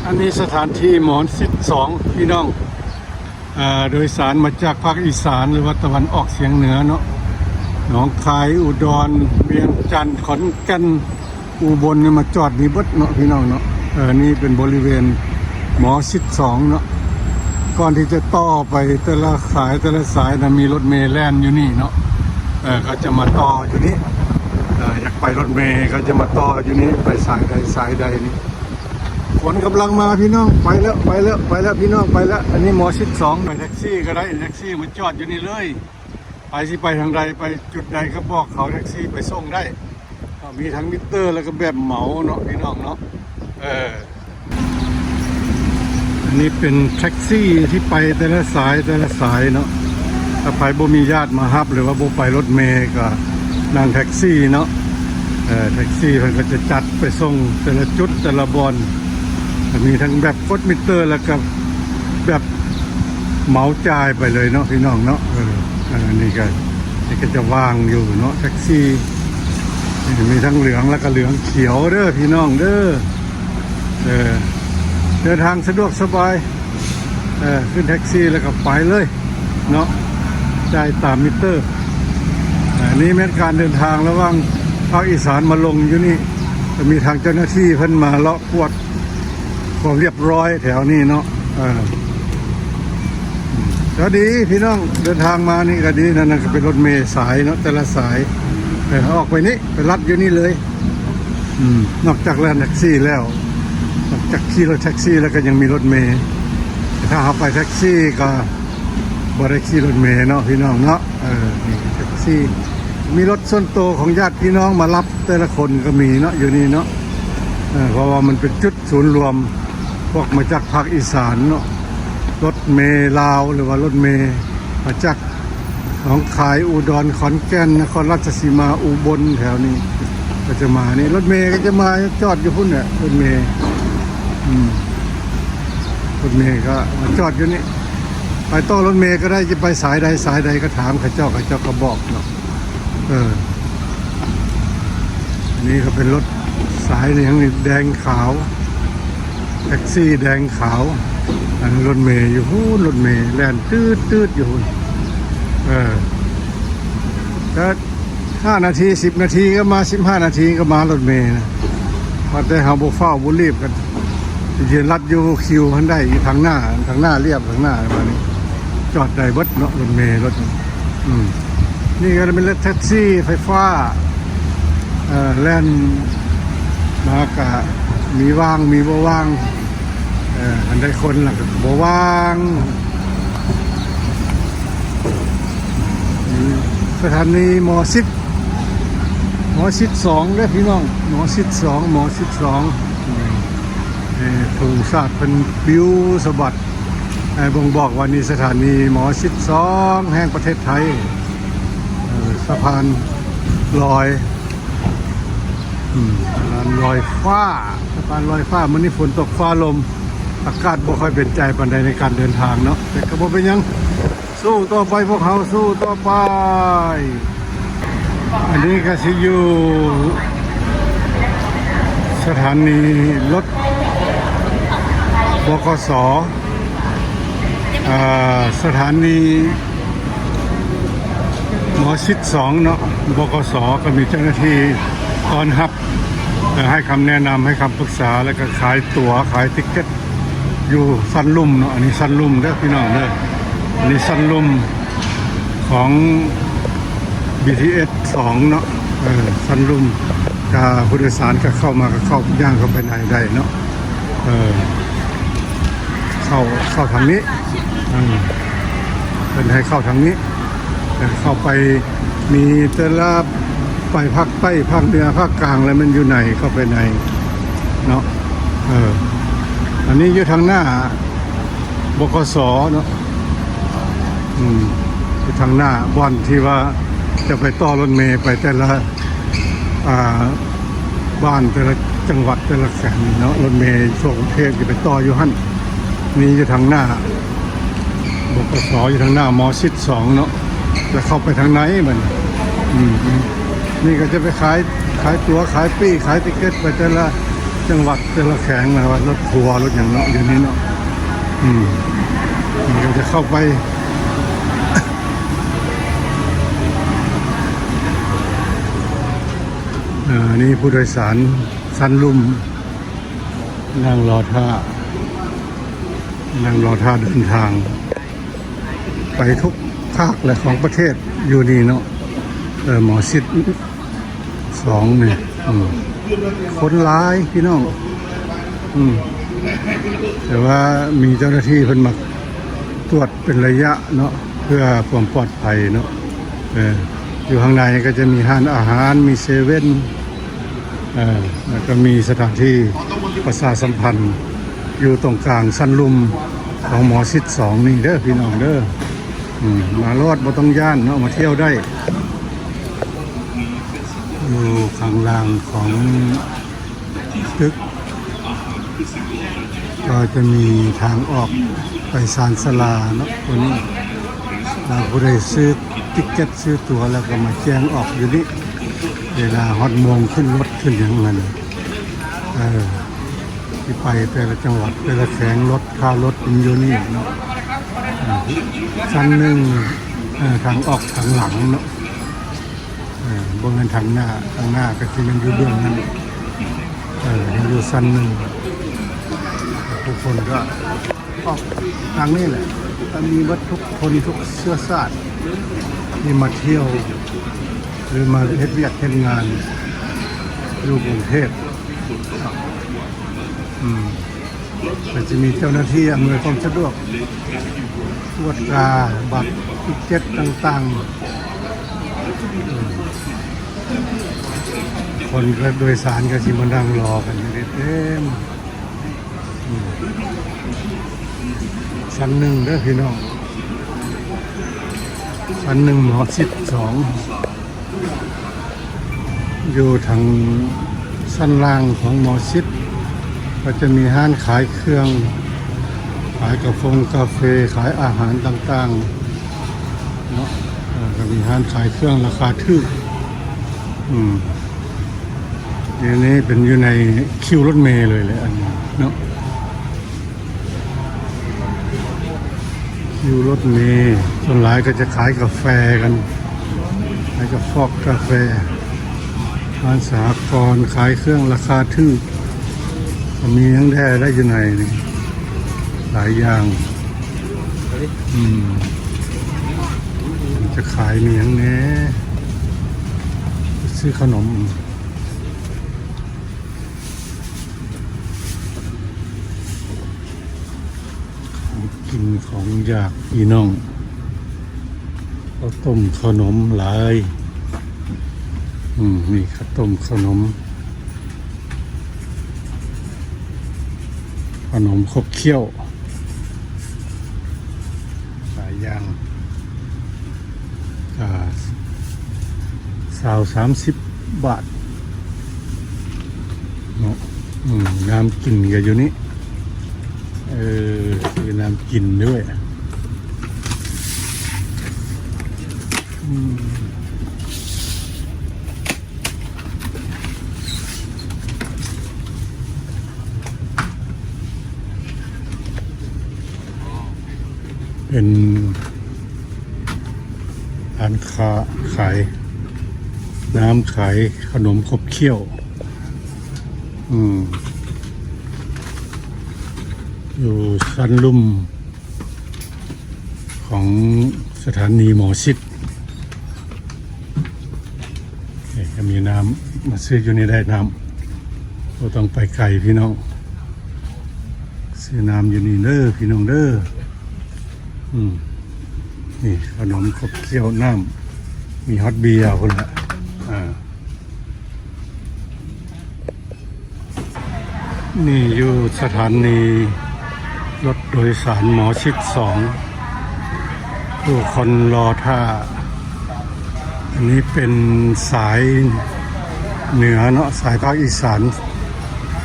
ອັນນີ້ສະຖານທີ່ໝໍຊິດສອງ ພີ່ນ້ອງ ເອີ ໂດຍສານມາຈາກພາກອີສານ ຫຼືວ່າຕາເວັນອອກສຽງເໜືອເນາະ ໜອງຄາຍ, ອຸດອນ, ວຽງຈັນ, ຂອນແກ່ນ, ອຸບົນ ນີ້ມາຈອດນີ້ເບິດເນາະ ພີ່ນ້ອງເນາະ. ເອີ ນີ້ເປັນບໍລິເວນໝໍຊິດສອງເນາະ. ກ່ອນທີ່ຈະຕໍ່ໄປແຕ່ລະສາຍ ແຕ່ລະສາຍນະ ມີລົດເມແລ່ນຢູ່ນີ້ເນາະ. ເອີ ເຂົາຈະມາຕໍ່ຢູ່ນີ້ ເອີ ຢາກໄປລົດເມ ເຂົາຈະມາຕໍ່ຢູ່ນີ້ ໄປສາຍໃດສາຍໃດນີ້. ຝົນກຳລັງມາ ພີ່ນ້ອງ. ໄປແລ້ວ ໄປແລ້ວ ໄປແລ້ວ ພີ່ນ້ອງ ໄປແລ້ວ. ອັນນີ້ໝໍຊິດສອງ. ໄປແທັກຊີກໍໄດ້ ແທັກຊີມາຈອດຢູ່ນີ້ເລີຍ. ໃຜຊິໄປທາງໃດ ໄປຈຸດໃດກໍບອກເຂົາ ແທັກຊີໄປສົ່ງໄດ້. ເຂົາມີທັງມິເຕີ ແລ້ວກໍແບບເໝົາເນາະ ພີ່ນ້ອງເນາະ. ເອີ ອັນນີ້ເປັນແທັກຊີທີ່ໄປແຕ່ລະສາຍ ແຕ່ລະສາຍເນາະ. ຖ້າໃຜບໍ່ມີຍາດມາຮັບ ຫຼືວ່າບໍ່ໄປລົດເມ ກໍນັ່ງແທັກຊີເນາະ. ເອີ ແທັກຊີເພິ່ນກໍຈະຈັດໄປສົ່ງແຕ່ລະຈຸດ ແຕ່ລະບ່ອນ. ກໍມີທັງແບບກົດມິເຕີ ແລ້ວກໍແບບເໝົາຈ່າຍໄປເລີຍເນາະ ພີ່ນ້ອງເນາະ. ເອີ ອັນນີ້ກໍ ນີ້ກໍຈະວ່າງຢູ່ເນາະ ແທັກຊີ. ມີທັງເຫຼືອງ ແລ້ວກໍເຫຼືອງຂຽວເດີ ພີ່ນ້ອງເດີ. ເອີ ເດີນທາງສະດວກສະບາຍ. ເອີ ຂຶ້ນແທັກຊີແລ້ວກໍໄປເລີຍເນາະ ຈ່າຍຕາມມິເຕີ. ອັນນີ້ແມ່ນການເດີນທາງລະຫວ່າງພາກອີສານມາລົງຢູ່ນີ້ ກໍມີທາງເຈົ້າໜ້າທີ່ເພິ່ນມາເລາະກວດຄວາມລຽບຮ້ອຍແຖວນີ້ເນາະ. ເອີ ກໍດີພີ່ນ້ອງ ເດີນທາງມານີ້ກໍດີ. ນັ້ນ ນັ້ນກໍເປັນລົດເມສາຍເນາະ ແຕ່ລະສາຍ. ເອີ ອອກໄປນີ້ ໄປລັດຢູ່ນີ້ເລີຍ. ອືມ ນອກຈາກແລ່ນແທັກຊີແລ້ວ ນອກຈາກຂີ່ລົດແທັກຊີແລ້ວ ກໍຍັງມີລົດເມ. ແຕ່ຖ້າເຮົາໄປແທັກຊີກໍບໍ່ໄດ້ຂີ່ລົດເມເນາະ ພີ່ນ້ອງເນາະ. ເອີ ນີ້ແທັກຊີ ມີລົດສ່ວນໂຕຂອງຍາດພີ່ນ້ອງມາຮັບແຕ່ລະຄົນກໍມີເນາະ ຢູ່ນີ້ເນາະ. ເອີ ເພາະວ່າມັນເປັນຈຸດສູນລວມພວກມາຈາກພາກອີສານເນາະ. ລົດເມລາວ ຫຼືວ່າລົດເມມາຈາກ ໜອງຄາຍ, ອຸດອນ, ຂອນແກ່ນ, ນະຄອນລາຊະສີມາ, ອຸບົນ ແຖວນີ້ກໍຈະມານີ້. ລົດເມກໍຈະມາຈອດຢູ່ພຸ້ນແຫຼະ ລົດເມ. ອືມ ລົດເມກໍມາຈອດຢູ່ນີ້. ໄປຕໍ່ລົດເມກໍໄດ້ ຈະໄປສາຍໃດສາຍໃດກໍຖາມເຂົາເຈົ້າ ເຂົາເຈົ້າກໍບອກເນາະ. ເອີ ອັນນີ້ກໍເປັນລົດສາຍຫຍັງນີ້ ແດງຂາວ ແທັກຊີແດງຂາວ. ອັນລົດເມຢູ່ພຸ້ນ ລົດເມແລ່ນຈືດໆຢູ່ພຸ້ນ. ເອີ ກໍຫ້ານາທີ ສິບນາທີກໍມາ ສິບຫ້ານາທີກໍມາ ລົດເມນະ. ວ່າແຕ່ເຮົາບໍ່ຟ້າວບໍ່ລີບກໍຢືນລັດຢູ່ຄິວຫັ້ນໄດ້ ຢູ່ທາງໜ້າ ທາງໜ້າລຽບ ທາງໜ້າບາດນີ້ ຈອດໄດ້ເບິດເນາະ ລົດເມ ລົດ ອືມ ນີ້ກໍເປັນລົດແທັກຊີໄຟຟ້າ ເອີ ແລ່ນມາກະມີວ່າງ ມີບໍ່ວ່າງ ເອີ ອັນໃດຄົນລະກໍບໍ່ວ່າງ. ອືມ ສະຖານີໝໍຊິດ ໝໍຊິດສອງເດີພີ່ນ້ອງ ໝໍຊິດສອງ ໝໍຊິດສອງ. ອືມ ເອີ ທຸງຊາດເພິ່ນປິວສະບັດ ໃຫ້ບົ່ງບອກວ່ານີ້ສະຖານີໝໍຊິດສອງແຫ່ງປະເທດໄທ. ເອີ ສະພານລອຍ ອືມ ສະພານລອຍຟ້າ ສະພານລອຍຟ້າ. ມື້ນີ້ຝົນຕົກຟ້າລົມ ອາກາດບໍ່ຄ່ອຍເປັນໃຈປານໃດໃນການເດີນທາງເນາະ ແຕ່ກໍບໍ່ເປັນຫຍັງ. ສູ້ຕໍ່ໄປ ພວກເຮົາສູ້ຕໍ່ໄປ. ອັນນີ້ກໍຊິຢູ່ສະຖານີລົດ ບກສ ເອີ ສະຖານີໝໍຊິດສອງເນາະ. ບກສ ກໍມີເຈົ້າໜ້າທີ່ຕ້ອນຮັບ ເອີ ໃຫ້ຄຳແນະນຳ ໃຫ້ຄຳປຶກສາ ແລ້ວກໍຂາຍຕົ໋ວ ຂາຍຕິກເກັດ ຢູ່ຊັ້ນລຸ່ມເນາະ. ອັນນີ້ຊັ້ນລຸ່ມເດີພີ່ນ້ອງເດີ ອັນນີ້ຊັ້ນລຸ່ມຂອງ ບີທີເອສສອງເນາະ. ເອີ ຊັ້ນລຸ່ມ ກະຜູ້ໂດຍສານກະເຂົ້າມາ ກະເຂົ້າ ຍ່າງເຂົ້າໄປໃນໄດ້ເນາະ. ເອີ ເຂົ້າ ເຂົ້າທາງນີ້ ເອີ ເພິ່ນໃຫ້ເຂົ້າທາງນີ້ ເຂົ້າໄປ ມີແຕ່ລະ ໄປພາກໃຕ້ ພາກເໜືອ ພາກກາງ ແລ້ວມັນຢູ່ໃນ ເຂົ້າໄປໃນເນາະ. ເອີ ອັນນີ້ຢູ່ທາງໜ້າ ບກສ ເນາະ. ອືມ ຢູ່ທາງໜ້າ ບ່ອນທີ່ວ່າຈະໄປຕໍ່ລົດເມໄປແຕ່ລະ ອ່າ ບ້ານ ແຕ່ລະຈັງຫວັດ ແຕ່ລະແຂວງເນາະ. ລົດເມທົ່ວກຸງເທບຈະໄປຕໍ່ຢູ່ຫັ້ນ ນີ້ຢູ່ທາງໜ້າ ບກສ ຢູ່ທາງໜ້າ ໝໍຊິດສອງເນາະ ແລ້ວເຂົ້າໄປທາງໃນບັດນີ້. ອືມ ນີ້ກໍຈະໄປຂາຍ ຂາຍຕົ໋ວ ຂາຍປີ້ ຂາຍຕິກເກັດໄປແຕ່ລະ ຈັງຫວັດແຕ່ລະແຂວງນະ ວ່າລົດທົວລົດຫຍັງເນາະ ຢູ່ນີ້ເນາະ ອືມ ມັນກໍຈະເຂົ້າໄປ ເອີ ນີ້ຜູ້ໂດຍສານຊັ້ນລຸ່ມ ນັ່ງລໍຖ້າ ນັ່ງລໍຖ້າເດີນທາງ ໄປທຸກພາກແຫຼະຂອງປະເທດຢູ່ນີ້ເນາະ ເອີ ໝໍຊິດສອງນີ້ ອືມ ຄົນຫຼາຍພີ່ນ້ອງ ອືມ ແຕ່ວ່າມີເຈົ້າໜ້າທີ່ເພິ່ນມາຕວດເປັນໄລຍະເນາະ ເພື່ອຄວາມປອດໄພເນາະ ເອີ ຢູ່ຂ້າງໃນກໍຈະມີຮ້ານອາຫານ ມີເຊເວັ່ນ ເອີ ແລ້ວກໍມີສະຖານທີ່ປະຊາສຳພັນຢູ່ຕົງກາງຊັ້ນລຸ່ມຂອງໝໍຊິດສອງນີ້ເດີພີ່ນ້ອງເດີ ອືມ ມາໂລດ ບໍ່ຕ້ອງຢ້ານເນາະ ມາທ່ຽວໄດ້ ຢູ່ຂ້າງລ່າງຂອງຕຶກ ກໍຈະມີທາງອອກໄປຊານຊາລາເນາະ ຕົວນີ້ ແລ້ວຜູ້ໃດຊື້ຕິກເກັດ ຊື້ຕົ໋ວແລ້ວກໍມາແຈ້ງອອກຢູ່ນີ້ ເວລາຮອດໂມງຂຶ້ນລົດຂຶ້ນຫຍັງຫັ້ນ ເອີ ທີ່ໄປແຕ່ລະຈັງຫວັດ ແຕ່ລະແຂວງ ລົດ ທ່າລົດມັນຢູ່ນີ້ເນາະ ເອີ ຊັ້ນໜຶ່ງ ເອີ ທາງອອກທາງຫຼັງເນາະ ເອີ ບໍ່ແມ່ນທາງໜ້າ ທາງໜ້າກໍຊິແມ່ນຢູ່ເບື້ອງນັ້ນ ເອີ ຍັງຢູ່ຊັ້ນໜຶ່ງ ຜູ້ຄົນກໍ ອອກທາງນີ້ແຫຼະ ກໍມີເບິດທຸກຄົນທຸກເຊື້ອຊາດ ທີ່ມາທ່ຽວ ຫຼືມາເຮັດວຽກເຮັດງານຢູ່ກຸງເທບ ອືມ ກໍຈະມີເຈົ້າໜ້າທີ່ອຳນວຍຄວາມສະດວກ ກວດກາບັດ ຕິກເກັດຕ່າງໆ ອືມ ຄົນກໍໂດຍສານກໍຊິມານັ່ງລໍກັນຢູ່ເດ້ເຕັມ. ຊັ້ນໜຶ່ງເດີພີ່ນ້ອງ ຊັ້ນໜຶ່ງ ໝໍຊິດສອງ ຢູ່ທາງຊັ້ນລ່າງຂອງໝໍຊິດ ກໍຈະມີຮ້ານຂາຍເຄື່ອງ ຂາຍກາຟົງກາເຟ ຂາຍອາຫານຕ່າງໆເນາະ ເອີ ກໍມີຮ້ານຂາຍເຄື່ອງລາຄາຖືກ ອືມ. ອັນນີ້ເປັນຢູ່ໃນຄິວລົດເມເລີຍແຫຼະ ອັນນີ້ເນາະ ຄິວລົດເມ ສ່ວນຫຼາຍກໍຈະຂາຍກາແຟກັນ ຂາຍກາຟອກກາແຟ ຮ້ານສະຫະກອນ ຂາຍເຄື່ອງລາຄາຖືກ ກໍມີຫຍັງແດ່ໄດ້ຢູ່ໃນນີ້ ຫຼາຍຢ່າງ ອືມ ຈະຂາຍມີຫຍັງແດ່ ຊື້ຂະໜົມ ຂອງກິນຂອງຢາກພີ່ນ້ອງ ເຂົ້າຕົ້ມເຂົ້າໜົມຫຼາຍ ອືມ ມີເຂົ້າຕົ້ມເຂົ້າໜົມ ເຂົ້າໜົມຄົບຂ້ຽວ ຫຼາຍຢ່າງ ອ່າ ຊາວ ສາມສິບບາດເນາະ ອືມ ນ້ຳກິນກໍຢູ່ນີ້ ເອີ ຊື້ນ້ຳກິນດ້ວຍ ອືມ. ເປັນຮ້ານຄ້າຂາຍນ້ຳ ຂາຍຂະໜົມຄົບຂ້ຽວ ອືມ ຢູ່ຊັ້ນລຸ່ມ ຂອງສະຖານີໝໍຊິດ ນີ້ກໍມີນ້ຳ ມາຊື້ຢູ່ນີ້ໄດ້ນ້ຳ ບໍ່ຕ້ອງໄປໄກພີ່ນ້ອງ ຊື້ນ້ຳຢູ່ນີ້ເດີພີ່ນ້ອງເດີ ອືມ ນີ້ຂະໜົມຄົບຂ້ຽວນ້ຳ ມີຮອດເບຍພຸ້ນລະ ອ່າ. ນີ້ຢູ່ສະຖານີລົດໂດຍສານໝໍຊິດສອງ ຜູ້ຄົນລໍຖ້າ ອັນນີ້ເປັນສາຍເໜືອເນາະ ສາຍພາກອີສານ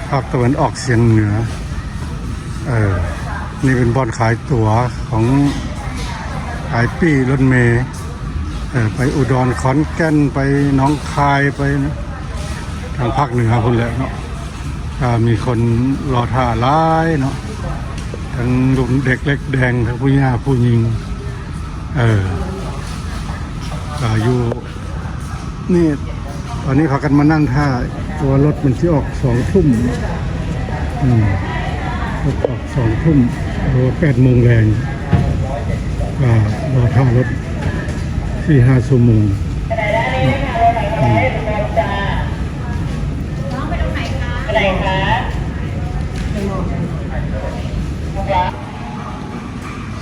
ພາກຕາເວັນອອກສຽງເໜືອ ເອີ ນີ້ເປັນບ່ອນຂາຍຕົ໋ວຂອງ ຂາຍປີ້ລົດເມ ເອີ ໄປອຸດອນ ຂອນແກ່ນ ໄປໜອງຄາຍ ໄປທາງພາກເໜືອພຸ້ນແຫຼະເນາະ ກໍມີຄົນລໍຖ້າຫຼາຍເນາະ ທັງລຸ້ນເດັກເລັກແດງ ທັງຜູ້ຍ່າຜູ້ຍິງ ເອີ ກໍຢູ່ນີ້ ຕອນນີ້ພາກັນມານັ່ງຖ້າ ເພາະວ່າລົດມັນຊິອອກສອງທຸ່ມ ອືມ ລົດອອກສອງທຸ່ມ ເອີ ແປດໂມງແລງ ກໍລໍຖ້າລົດສີ່ຫ້າຊົ່ວໂມງ ອືມ.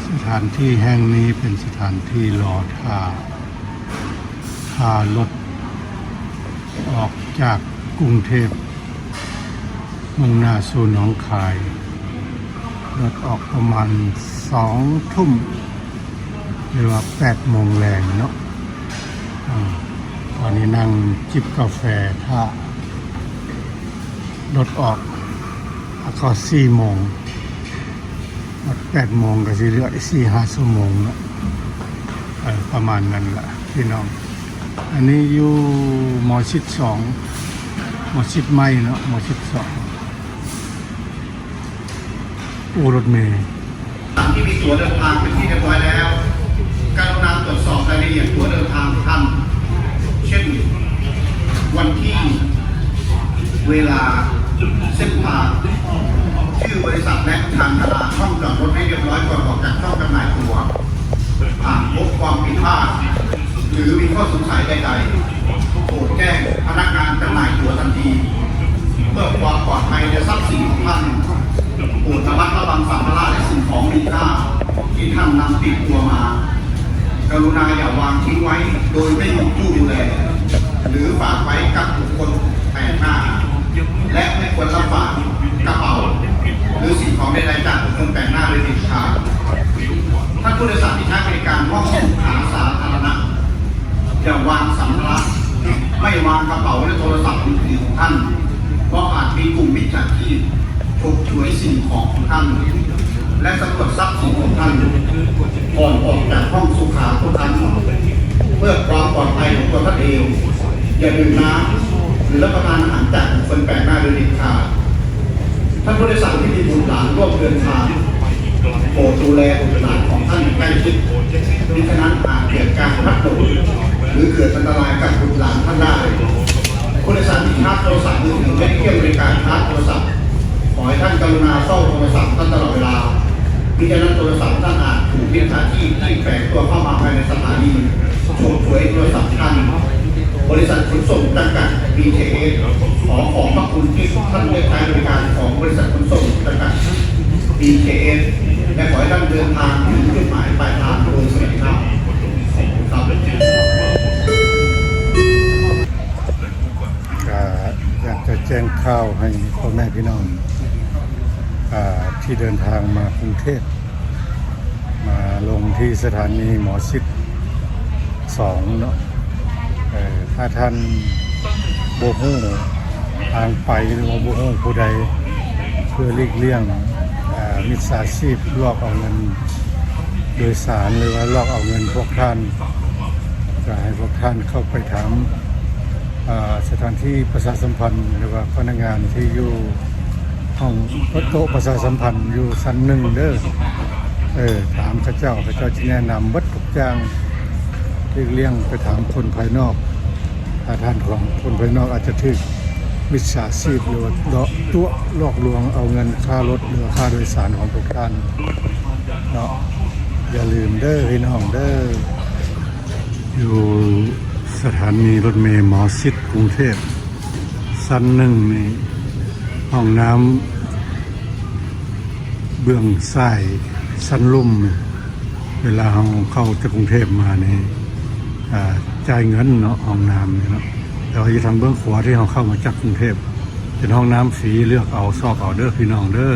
ສະຖານທີ່ແຫ່ງນີ້ເປັນສະຖານທີ່ລໍຖ້າ ຖ້າລົດອອກຈາກກຸງເທບ ມຸ່ງໜ້າສູ່ໜອງຄາຍ ລົດອອກປະມານສອງທຸ່ມ ຫຼືວ່າແປດໂມງແລງເນາະ. ອາ ຕອນນີ້ນັ່ງຈິບກາແຟຖ້າລົດອອກ ແລ້ວກໍສີ່ໂມງ ຮອດແປດໂມງກໍຊິເຫຼືອອີກສີ່ຫ້າຊົ່ວໂມງເນາະ. ເອີ ປະມານນັ້ນລະພີ່ນ້ອງ. ອັນນີ້ຢູ່ ມ.ສິບສອງ ມ.ສິບໃໝ່ເນາະ ມ.ສິບສອງ ອູ່ລົດເມ. ที่มีตั๋วเดินทางเป็นที่เรียบร้อยแล้ว กรุณาตรวจสอบรายละเอียดตั๋วเดินทางของท่าน เช่น วันที่ เวลา เส้นทาง ชื่อบริษัทและชานชาลาช่องจอดรถให้เรียบร้อยก่อนออกจากช่องจำหน่ายตั๋ว หากพบความผิดพลาด หรือมีข้อสงสัยใดๆ โปรดแจ้งพนักงานจำหน่ายตั๋วทันที เพื่อความปลอดภัยในทรัพย์สินของท่าน โปรดระมัดระวังสัมภาระและสิ่งของมีค่า ที่ท่านนำติดตัวมา กรุณาอย่าวางทิ้งไว้โดยไม่มีผู้ดูแล หรือฝากไว้กับบุคคลแปลกหน้า และไม่ควรรับฝากกระเป๋า หรือสิ่งของใดๆ จากบุคคลแปลกหน้าโดยเด็ดขาด. ท่านผู้โดยสารที่ใช้บริการห้องสุขาสาธารณะ อย่าวางสัมภาระ ไม่วางกระเป๋าและโทรศัพท์มือถือของท่าน เพราะอาจมีกลุ่มมิจฉาชีพฉกฉวยสิ่งของของท่าน และสำรวจทรัพย์สินของท่านก่อนออกจากห้องสุขาทุกครั้ง เพื่อความปลอดภัยของตัวท่านเอง อย่าดื่มน้ำหรือรับประทานอาหารจากบุคคลแปลกหน้าโดยเด็ดขาด. ท่านผู้โดยสารที่มีบุตรหลานร่วมเดินทาง โปรดดูแลบุตรหลานของท่านอย่างใกล้ชิด มิฉะนั้นอาจเกิดการพลัดตก หรือเกิดอันตรายกับบุตรหลานท่านได้. ผู้โดยสารที่ชาร์จโทรศัพท์มือถือไม่ได้เที่ยวบริการชาร์จโทรศัพท์ ขอให้ท่านกรุณาเฝ้าโทรศัพท์ท่านตลอดเวลา มิฉะนั้นโทรศัพท์ท่านอาจถูกมิจฉาชีพที่แฝงตัวเข้ามาภายในสถานี ฉกฉวยโทรศัพท์ท่าน. บริษัทขนส่งจำกัด บีเคเอส ขอขอบพระคุณที่ท่านเลือกใช้บริการของบริษัทขนส่งจำกัด บีเคเอส และขอให้ท่านเดินทางถึงจุดหมายปลายทางโดยสวัสดิภาพ ขอบคุณครับ. ກໍຢາກຈະແຈ້ງຂ່າວໃຫ້ພໍ່ແມ່ພີ່ນ້ອງ ອາ ທີ່ເດີນທາງມາກຸງເທບ ມາລົງທີ່ສະຖານີໝໍຊິດສອງເນາະ. ເອີ ຖ້າທ່ານບໍ່ຮູ້ທາງໄປ ຫຼືວ່າບໍ່ຮູ້ຜູ້ໃດ ເພື່ອຫຼີກລ່ຽງ ອາ ມິດສາຊີບຫຼອກເອົາເງິນໂດຍສານ ຫຼືວ່າຫຼອກເອົາເງິນພວກທ່ານ ກໍໃຫ້ພວກທ່ານເຂົ້າໄປຖາມ ອາ ສະຖານທີ່ປະຊາສຳພັນ ຫຼືວ່າພະນັກງານທີ່ຢູ່ຫ້ອງໂຕະປະຊາສຳພັນຢູ່ຊັ້ນໜຶ່ງເດີ. ເອີ ຖາມເຂົາເຈົ້າ ເຂົາເຈົ້າຊິແນະນຳເບິດທຸກຢ່າງ. ຫຼີກລ່ຽງໄປຖາມຄົນພາຍນອກ ຖ້າທ່ານຂອງຄົນພາຍນອກອາດຈະຖືກມິດສາຊີບ ຫຼືວ່າເລາະຕົວະຫຼອກລວງເອົາເງິນຄ່າລົດ ຫຼືວ່າຄ່າໂດຍສານຂອງພວກທ່ານເນາະ. ຢ່າລືມເດີພີ່ນ້ອງເດີ. ຢູ່ສະຖານີລົດເມໝໍຊິດກຸງເທບ ຊັ້ນໜຶ່ງນີ້ ຫ້ອງນ້ຳເບື້ອງຊ້າຍຊັ້ນລຸ່ມ. ເວລາເຮົາເຂົ້າຈາກກຸງເທບມານີ້ ອາ ຈ່າຍເງິນເນາະ ຫ້ອງນ້ຳນີ້ເນາະ. ແຕ່ວ່າຢູ່ທາງເບື້ອງຂວາທີ່ເຮົາເຂົ້າມາຈາກກຸງເທບ ເປັນຫ້ອງນ້ຳຟຣີ ເລືອກເອົາ ຊອກເອົາເດີພີ່ນ້ອງເດີ.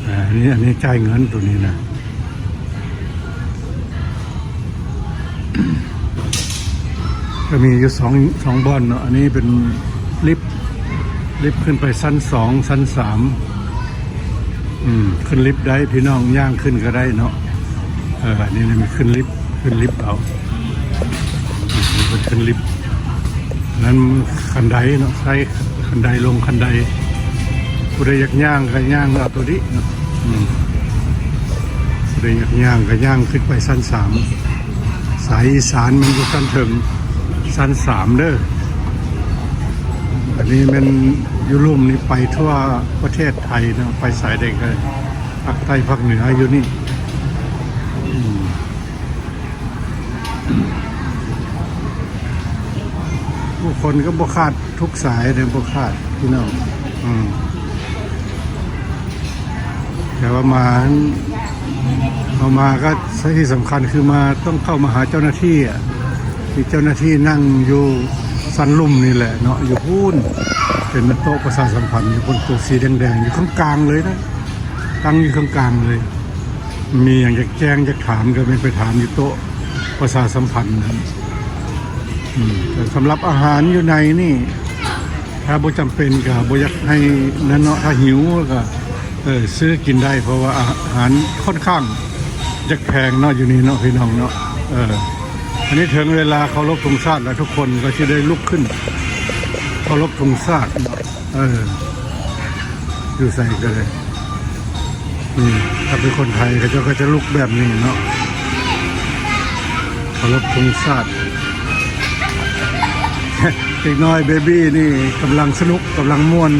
ອາ ອັນນີ້ ອັນນີ້ຈ່າຍເງິນໂຕນີ້ນະ. ກໍມີຢູ່ສອງ ສອງບ່ອນເນາະ. ອັນນີ້ເປັນລິບ ລິບຂຶ້ນໄປຊັ້ນສອງ ຊັ້ນສາມ. ອືມ ຂຶ້ນລິບໄດ້ພີ່ນ້ອງ ຍ່າງຂຶ້ນກໍໄດ້ເນາະ. ເອີ ອັນນີ້ມັນຂຶ້ນລິບ ຂຶ້ນລິບເອົາ ອືມ ເພິ່ນຂຶ້ນລິບ. ນັ້ນຄັນໄດເນາະ ໃຊ້ຄັນໄດລົງຄັນໄດ. ຜູ້ໃດຢາກຍ່າງກໍຍ່າງເອົາໂຕນີ້ເນາະ ອືມ ຜູ້ໃດຢາກຍ່າງກໍຍ່າງຂຶ້ນໄປຊັ້ນສາມ ສາຍອີສານມັນຢູ່ຊັ້ນເທິງ ຊັ້ນສາມເດີ. ອັນນີ້ແມ່ນຢູ່ລຸ່ມນີ້ໄປທົ່ວປະເທດໄທເນາະ ໄປສາຍໃດກໍພາກໃຕ້ພາກເໜືອຢູ່ນີ້ ອືມ. ຜູ້ຄົນກໍບໍ່ຂາດທຸກສາຍເດ້ ບໍ່ຂາດພີ່ນ້ອງ ອືມ ແຕ່ວ່າມາ ເຮົາມາກໍທີ່ສຳຄັນຄືມາ ຕ້ອງເຂົ້າມາຫາເຈົ້າໜ້າທີ່ອະ ມີເຈົ້າໜ້າທີ່ນັ່ງຢູ່ຊັ້ນລຸ່ມນີ້ແຫຼະເນາະ ຢູ່ພຸ້ນ ເປັນໂຕະປະຊາສຳພັນຢູ່ພຸ້ນ ໂຕະສີແດງໆ ຢູ່ຂ້າງກາງເລີຍນະ ຕັ້ງຢູ່ຂ້າງກາງເລີຍ. ມີຫຍັງຢາກແຈ້ງຢາກຖາມກໍແມ່ນໄປຖາມຢູ່ໂຕະປະຊາສຳພັນນັ້ນ ອືມ ແຕ່ສຳລັບອາຫານຢູ່ໃນນີ້ ຖ້າບໍ່ຈຳເປັນກໍບໍ່ຢາກໃຫ້ນັ້ນເນາະ ຖ້າຫິວກໍ ເອີ ຊື້ກິນໄດ້ ເພາະວ່າອາຫານຂ້ອນຂ້າງຢາກແພງເນາະ ຢູ່ນີ້ເນາະ ພີ່ນ້ອງເນາະ ເອີ ອັນນີ້ເຖິງເວລາເຄົາລົບທຸງຊາດແລ້ວ ທຸກຄົນກໍຊິໄດ້ລຸກຂຶ້ນເຄົາລົບທຸງຊາດເນາະ ເອີ ຢູ່ໃສກໍໄດ້ ນີ້ ຖ້າເປັນຄົນໄທ ເຂົາເຈົ້າກໍຈະລຸກແບບນີ້ເນາະ ເຄົາລົບທຸງຊາດ. ເດັກນ້ອຍເບບີ້ນີ້ກຳລັງສະໜຸກ ກຳລັງມ່ວນ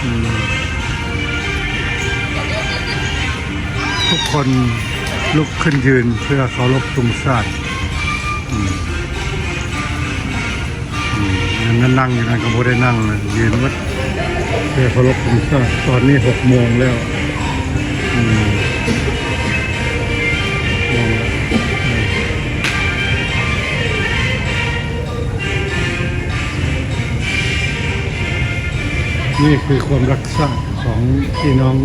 ອືມ ທຸກຄົນລຸກຂຶ້ນຢືນເພື່ອເຄົາລົບທຸງຊາດ ອືມ. ອືມ ນັ້ນ ນັ້ນນັ່ງຢູ່ນັ້ນກໍບໍ່ໄດ້ນັ່ງນະ ຢືນໝົດ ເພື່ອເຄົາລົບທຸງຊາດ. ຕອນນີ້ຫົກໂມງແລ້ວ ອືມ ຫົກໂມງແລ້ວ ອືມ ນີ້ຄືຄວາມຮັກຊາດຂອງພີ່ນ້ອງ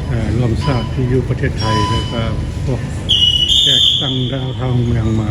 ເອີ ຮ່ວມຊາດທີ່ຢູ່ປະເທດໄທ ແລ້ວກໍພວກແຂກຕ່າງດ້າວທາງເມືອງມາ.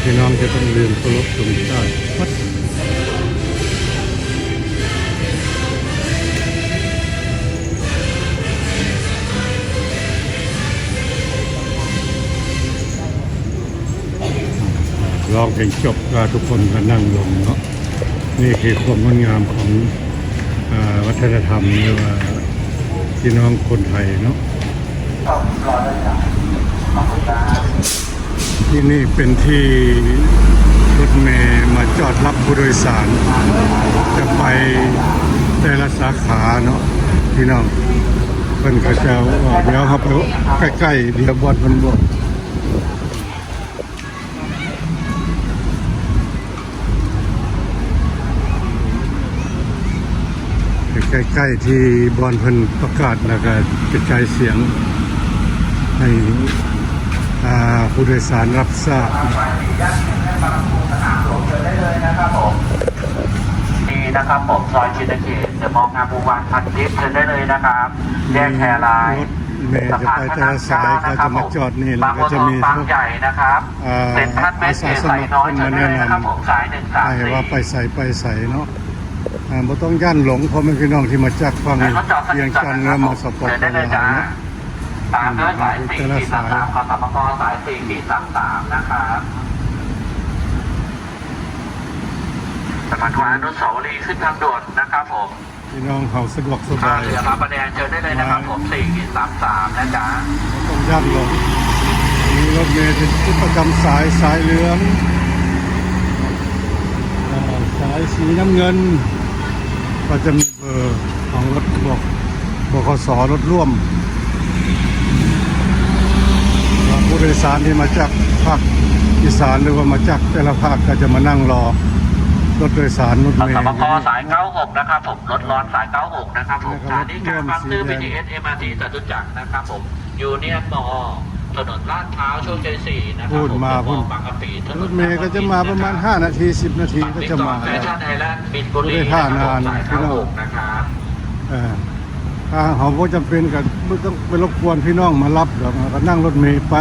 ພີ່ນ້ອງຈະຕ້ອງຢືນເຄົາລົບທຸງຊາດ. ຮ້ອງເພງຈົບກໍທຸກຄົນກໍນັ່ງລົງເນາະ. ນີ້ຄືຄວາມງົດງາມຂອງ ເອີ ວັດທະນະທຳ ຫຼືວ່າພີ່ນ້ອງຄົນໄທເນາະ. ທີ່ນີ້ເປັນທີ່ລົດເມມາຈອດຮັບຜູ້ໂດຍສານ ຈະໄປແຕ່ລະສາຂາເນາະ ພີ່ນ້ອງ. ເພິ່ນກໍຈະບອກ ດຽວເຮົາໄປໃກ້ໆ ດຽວບອກເພິ່ນບອກ ໃກ້ໆ ທີ່ບ່ອນເພິ່ນປະກາດ ແລ້ວກໍກະຈາຍສຽງໃຫ້ ອ່າ ຜູ້ໂດຍສານຮັບຊາບ. ນີ້ນະຄັບຜົມ ຊອຍຊິດຕະເຂດ ເດີມອລງາມວົງວານ ພັນທິບ ເຊີນໄດ້ເລີຍນະຄັບ. ແຍກແຄລາຍ ລົດເມຈະໄປແຕ່ລະສາຍ ເຂົາຈະມາຈອດນີ້ ແລ້ວກໍຈະມີ ບາງບົວທອງ ບາງໃຫຍ່ນະຄັບ. ອ່າ ເຊັນທຣັນເວສເກດ ອາສາສະໝັກເພິ່ນມາແນະນຳໃຫ້ວ່າໄປໃສໄປໃສເນາະ. ອ່າ ບໍ່ຕ້ອງຢ້ານຫຼົງ ພໍ່ແມ່ພີ່ນ້ອງທີ່ມາຈາກຝັ່ງວຽງຈັນ ຫຼືວ່າມາ ສປປ ລາວ ເນາະ. ຕາມດ້ວຍສາຍສີ່ຂີດສາມສາມ ຂອງ ສປປ ສາຍສີ່ຂີດສາມສາມ ນະຄັບ. ສະພານອະນຸສາວະລີຂຶ້ນທາງດ່ວນນະຄັບຜົມ. ພີ່ນ້ອງເຮົາສະດວກສະບາຍ ທ່າເຮືອພະປະແດງ ເຊີນໄດ້ເລີຍນະຄັບຜົມ ສີ່ຂີດສາມສາມ ນະຈ໊ະ. ບໍ່ຕ້ອງຢ້ານຫຼົງ ມີລົດເມທີ່ປະຈຳສາຍ ສາຍເຫຼືອງ ເອີ ສາຍສີນ້ຳເງິນ ກໍຈະມີເບີຂອງລົດ ບ ບຂສ ລົດຮ່ວມ. ຜູ້ໂດຍສານທີ່ມາຈາກພາກອີສານ ຫຼືວ່າມາຈາກແຕ່ລະພາກ ກໍຈະມານັ່ງລໍລົດໂດຍສານ ລົດເມ ສປປ ຢູ່ນີ້ ສາຍເກົ້າຫົກ ນະຄັບຜົມ. ລົດລອນສາຍເກົ້າຫົກ ນະຄັບຜົມ. ສະຖານີການບາງຊື່ ບີທີເອສ ເອັມອາທີ ຈະຕຸຈັກ ນະຄັບຜົມ. ຢູນຽນມໍ ຖະໜົນລາດພ້າວ ໂຊກໄຊສີ່ ນະຄັບຜົມ. ມາພຸ້ນ ເດີມອລ ບາງກະປີ ຖະໜົນ ລົດເມກໍຈະມາປະມານຫ້ານາທີ ສິບນາທີກໍຈະມາແລ້ວ. ແຟຊັ່ນໄອແລນ ມິນບູລີ ບໍ່ໄດ້ຖ້ານານ ນະຄັບຜົມ. ສາຍເກົ້າຫົກ ນະຄັບ. ເອີ ຖ້າເຮົາບໍ່ຈຳເປັນກໍບໍ່ຕ້ອງໄປລົບກວນພີ່ນ້ອງມາຮັບດອກ ເຮົາກໍນັ່ງລົດເມໄປ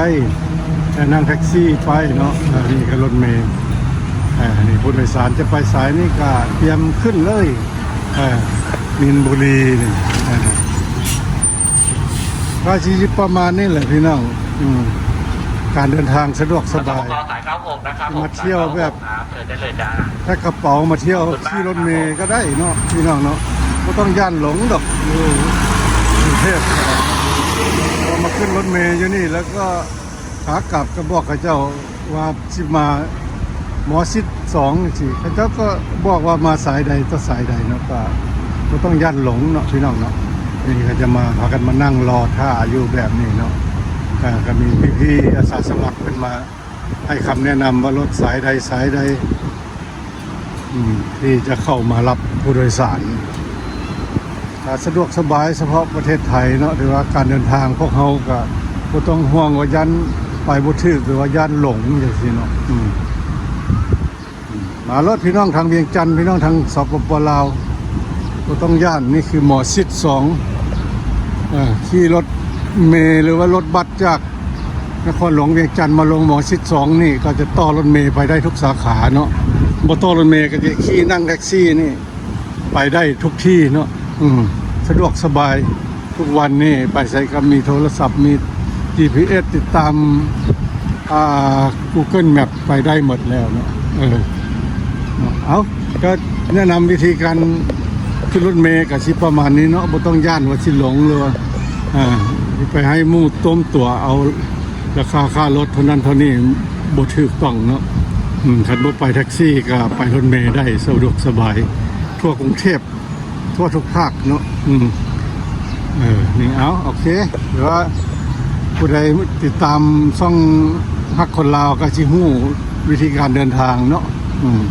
ແຕ່ນັ່ງແທັກຊີໄປເນາະ. ອັນນີ້ກໍລົດເມ ອັນນີ້ຜູ້ໂດຍສານຈະໄປສາຍນີ້ກໍຕຽມຂຶ້ນເລີຍ ເອີ ມີນບຸລີນີ້ ເອີ ກໍຊິປະມານນີ້ແຫຼະພີ່ນ້ອງ. ອືມ ການເດີນທາງສະດວກສະບາຍ ສายเก้าหกนะครับผม ມາທ່ຽວແບບ สายเก้าหกนะ เชิญได้เลยจ้า ແພັກກະເປົາມາທ່ຽວ ขอบคุณมาก ຂີ່ລົດເມກໍໄດ້ເນາະ ພີ່ນ້ອງເນາະ ບໍ່ຕ້ອງຢ້ານຫຼົງດອກ ຢູ່ກຸງເທບ. ພໍມາຂຶ້ນລົດເມຢູ່ນີ້ ແລ້ວກໍຂາກັບກໍບອກເຂົາເຈົ້າວ່າຊິມາ ໝໍຊິດສອງ ຈັ່ງຊີ້ ເຂົາເຈົ້າກໍບອກວ່າມາສາຍໃດຕໍ່ສາຍໃດເນາະ ກໍບໍ່ຕ້ອງຢ້ານຫຼົງເນາະ ພີ່ນ້ອງເນາະ. ນີ້ເຂົາຈະມາ ພາກັນມານັ່ງລໍຖ້າຢູ່ແບບນີ້ເນາະ ກໍ ກໍມີພີ່ໆອາສາສະໝັກເພິ່ນມາໃຫ້ຄຳແນະນຳວ່າລົດສາຍໃດສາຍໃດ ອືມ ທີ່ຈະເຂົ້າມາຮັບຜູ້ໂດຍສານ. ກໍສະດວກສະບາຍສະເພາະປະເທດໄທເນາະ ຖືວ່າການເດີນທາງພວກເຮົາກໍບໍ່ຕ້ອງຫ່ວງວ່າຢ້ານໄປບໍ່ຖືກ ຫຼືວ່າຢ້ານຫຼົງຈັ່ງຊີ້ເນາະ. ອືມ ມາໂລດພີ່ນ້ອງທາງວຽງຈັນ ພີ່ນ້ອງທາງ ສປປ ລາວ ບໍ່ຕ້ອງຢ້ານ. ນີ້ຄືໝໍຊິດສອງ ເອີ ຂີ່ລົດເມ ຫຼືວ່າລົດບັສຈາກນະຄອນຫຼວງວຽງຈັນມາລົງໝໍຊິດສອງນີ້ ກໍຈະຕໍ່ລົດເມໄປໄດ້ທຸກສາຂາເນາະ. ບໍ່ຕໍ່ລົດເມກໍຈະຂີ່ນັ່ງແທັກຊີນີ້ ໄປໄດ້ທຸກທີ່ເນາະ. ອືມ ສະດວກສະບາຍ ທຸກວັນນີ້ໄປໃສກໍມີໂທລະສັບ ມີຈີພີເອັສ ຕິດຕາມ ອ່າ ກູເກີນແມັບ ໄປໄດ້ໝົດແລ້ວເນາະ. ເອີ ເອົາ ກໍແນະນຳວິທີການຂຶ້ນລົດເມກໍຊິປະມານນີ້ເນາະ ບໍ່ຕ້ອງຢ້ານວ່າຊິຫຼົງ ຫຼືວ່າ ອ່າ ໄປໃຫ້ໝູ່ຕົວມຕົວເອົາ ລາຄາຄ່າລົດເທົ່ານັ້ນເທົ່ານີ້ ບໍ່ຖືກຕ້ອງເນາະ. ອືມ ຄັນບໍ່ໄປແທັກຊີກໍໄປລົດເມໄດ້ ສະດວກສະບາຍ ທົ່ວກຸງເທບ ທົ່ວທຸກພາກເນາະ. ອືມ ເອີ ນີ້ ເອົາ ໂອເຄ ຫຼືວ່າຜູ້ໃດຕິດຕາມຊ່ອງຮັກຄົນລາວກໍຊິຮູ້ວິທີການເດີນທາງເນາະ. ອືມ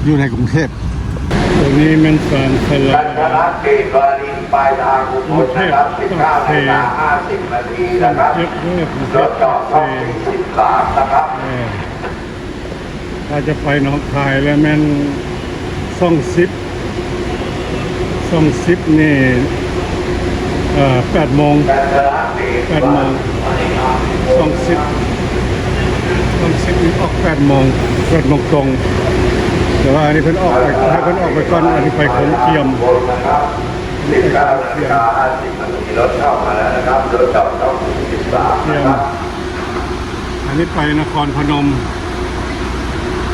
ຢູ່ໃນກຸງເທບ. ຕົວນີ້ແມ່ນສານສາລາ ລັດຖະນະເກດວາຣິນ ປາຍທາງອຸບົນນະຄັບ ສິບເກົ້ານາລິກາຫ້າສິບນາທີນະຄັບ ລົດຈອດຊ່ອງສີ່ສິບສາມນະຄັບ. ເອີ ຖ້າຈະໄປໜອງຄາຍແລ້ວແມ່ນຊ່ອງສິບ ຊ່ອງສິບນີ້ ເອີ ແປດໂມງ ແປດໂມງ ຊ່ອງສິບ ຊ່ອງສິບນີ້ອອກແປດໂມງ ແປດໂມງຕົງ. ແຕ່ວ່າອັນນີ້ເພິ່ນອອກໄປ ໃຫ້ເພິ່ນອອກໄປກ່ອນ ອັນນີ້ໄປໂຂງຈຽມ ສິບເກົ້ານາລິກາຫ້າສິບນາທີ ລົດເຂົ້າມາແລ້ວນະຄັບ ລົດຈອດຊ່ອງສິບສາມນະຄັບ. ອັນນີ້ໄປນະຄອນພະນົມ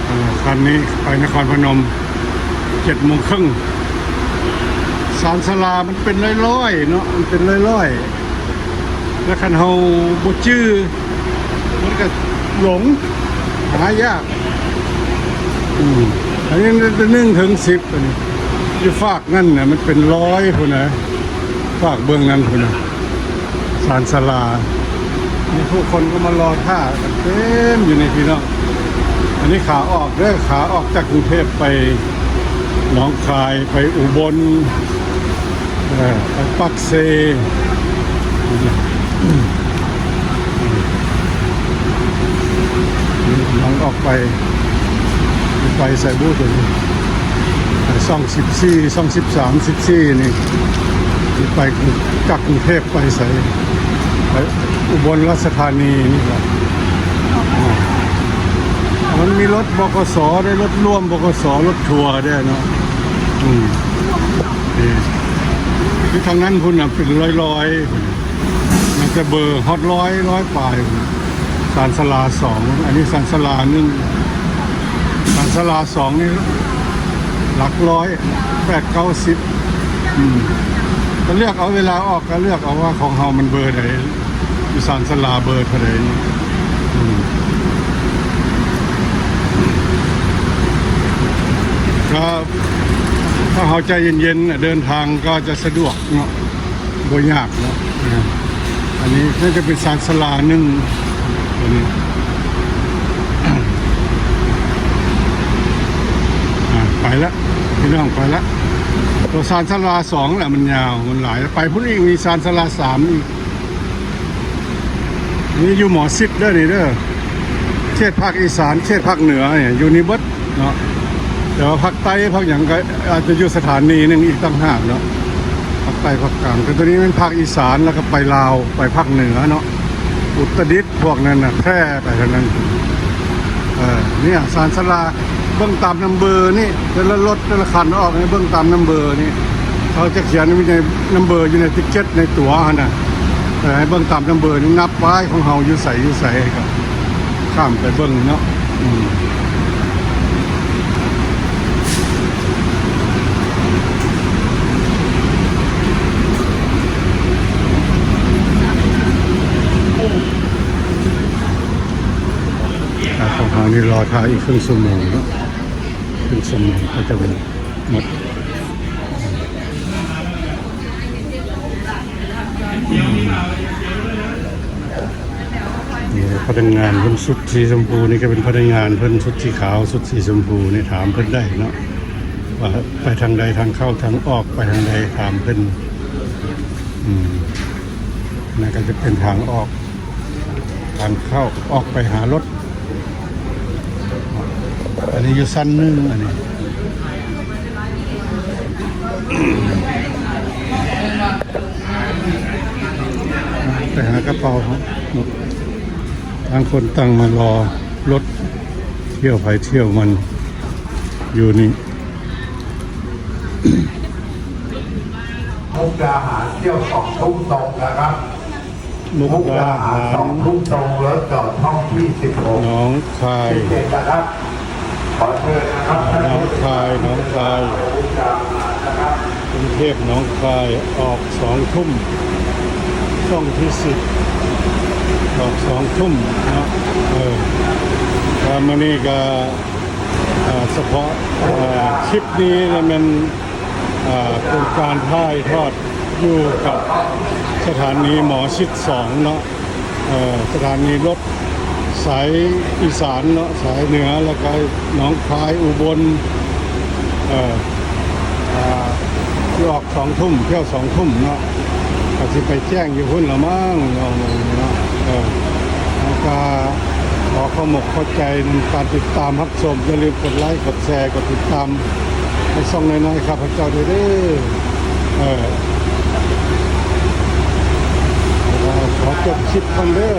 ເອີ ຄັນນີ້ໄປນະຄອນພະນົມ ເຈັດໂມງເຄິ່ງ. ສານສາລາມັນເປັນຮ້ອຍໆເນາະ ມັນເປັນຮ້ອຍໆ ແລ້ວຄັນເຮົາບໍ່ຈື່ ມັນກໍຫຼົງ ຫາຍາກ. ອືມ ອັນນີ້ໜຶ່ງເຖິງສິບ ອັນນີ້ຢູ່ຟາກນັ້ນນະ ມັນເປັນຮ້ອຍພຸ້ນນະ ຟາກເບື້ອງນັ້ນພຸ້ນນະ ສານສາລາ. ມີຜູ້ຄົນກໍມາລໍຖ້າກັນເຕັມຢູ່ນີ້ພີ່ນ້ອງ. ອັນນີ້ຂາອອກເດີ ຂາອອກຈາກກຸງເທບໄປໜອງຄາຍ ໄປອຸບົນ ເອີ ໄປປາກເຊ ກຳລັງອອກໄປ ໄປໃສບຸໂຕນີ້ ຊ່ອງສິບສີ່ ຊ່ອງສິບສາມ ສິບສີ່ນີ້ ໄປຈາກກຸງເທບໄປໃສ ໄປອຸບົນລາຊະທານີນີ້ແຫຼະ. ມັນມີລົດ ບກສ ໄດ້ ລົດຮ່ວມ ບກສ ລົດທົວໄດ້ເນາະ. ອືມ ນີ້ ຢູ່ທາງນັ້ນພຸ້ນນະ ເປັນຮ້ອຍໆ ມັນຈະເບີຮອດຮ້ອຍ ຮ້ອຍປາຍ ສານສາລາສອງ ອັນນີ້ສານສາລາໜຶ່ງ ສານສາລາສອງນີ້ຫຼັກຮ້ອຍ ແປດເກົ້າສິບ. ອືມ ກໍເລືອກເອົາ ເວລາອອກກໍເລືອກເອົາວ່າຂອງເຮົາມັນເບີໃດ ຢູ່ສານສາລາເບີເທົ່າໃດນີ້. ອືມ ກໍຖ້າເຮົາໃຈເຢັນໆ ເດີນທາງກໍຈະສະດວກເນາະ ບໍ່ຍາກເນາະ. ອັນນີ້ໜ້າຈະເປັນສານສາລາໜຶ່ງ ຕົວນີ້ ອ່າ ໄປລະ ພີ່ນ້ອງ ໄປລະ. ຕົວສານສາລາສອງລະ ມັນຍາວ ມັນຫຼາຍ ໄປພຸ້ນອີກ ມີສານສາລາສາມອີກ. ນີ້ຢູ່ໝໍຊິດເດີ ນີ້ເດີ ເຂດພາກອີສານ ເຂດພາກເໜືອນີ້ ຢູ່ນີ້ເບິດເນາະ. ແຕ່ວ່າພາກໃຕ້ ພາກຫຍັງ ກໍອາດຈະຢູ່ສະຖານີໜຶ່ງອີກຕ່າງຫາກເນາະ. ພາກໃຕ້ພາກກາງ ແຕ່ໂຕນີ້ແມ່ນພາກອີສານ ແລ້ວກໍໄປລາວ ໄປພາກເໜືອເນາະ ອຸດຕະດິດ ພວກນັ້ນນະ ແພ່ໄປທາງນັ້ນ. ເອີ ເນຍ ສານສາລາ ເບິ່ງຕາມນຳເບີນີ້ ແຕ່ລະລົດແຕ່ລະຄັນອອກໃຫ້ເບິ່ງຕາມນຳເບີນີ້ ເຂົາຈະຂຽນຢູ່ໃນນຳເບີ ຢູ່ໃນຕິກເກັດໃນຕົວຫັ້ນນະ. ເອີ ໃຫ້ເບິ່ງຕາມນຳເບີນີ້ ນັບໄວ້ຂອງເຮົາຢູ່ໃສ ຢູ່ໃສ ກໍຂ້າມໄປເບິ່ງເນາະ. ອືມ ຂອງເຮົານີ້ລໍຖ້າອີກເຄິ່ງຊົ່ວໂມງເນາະ ເຄິ່ງຊົ່ວໂມງກໍຈະໝົດ. ນີ້ພະນັກງານເພິ່ນ ຊຸດສີຊົມພູນີ້ກໍເປັນພະນັກງານເພິ່ນ ຊຸດສີຂາວ ຊຸດສີຊົມພູນີ້ ຖາມເພິ່ນໄດ້ເນາະ ວ່າໄປທາງໃດ ທາງເຂົ້າທາງອອກໄປທາງໃດ ຖາມເພິ່ນ. ອືມ ນັ້ນກໍຈະເປັນທາງອອກ ທາງເຂົ້າອອກໄປຫາລົດ. ອັນນີ້ຢູ່ຊັ້ນໜຶ່ງ ອັນນີ້ ໄປຫາກະເປົາເຮົາ. ຕ່າງຄົນຕ່າງມາລໍລົດ ທ່ຽວໃຜທ່ຽວມັນຢູ່ນີ້. มุกดาหาร เที่ยวสองทุ่มตรงนะครับ มุกดาหาร มุกดาหาร สองทุ่มตรง รถจอดห้องที่สิบหก หนองคาย สิบเจ็ดนะครับ ขอเชิญนะครับ หนองคาย หนองคาย มุกดาหารนะครับ กรุงเทพหนองคาย ออกสองทุ่ม ช่องที่สิบ ออกสองทุ่มเนาะ. เออ ก็มื้อนี้ก็ อ่า เฉพาะ อ่า คลิปนี้เนี่ยมัน อ่า เป็นการถ่ายทอดอยู่กับสถานีหมอชิตสองเนาะ เอ่อ สถานีรถสายอีสานเนาะ สายเหนือ แล้วก็หนองคาย อุบล เอ่อ อ่า ที่ออกสองทุ่ม เที่ยวสองทุ่มเนาะ ก็สิไปแจ้งอยู่พุ้นละมั้งเนาะ เนาะ เออ แล้วก็ขอขอบมกขอบใจในการติดตามรับชม อย่าลืมกดไลค์ กดแชร์ กดติดตามให้ช่องน้อยๆ ข้าพเจ้าด้วยเด้อ เออ ขอจบคลิปก่อนเด้อ.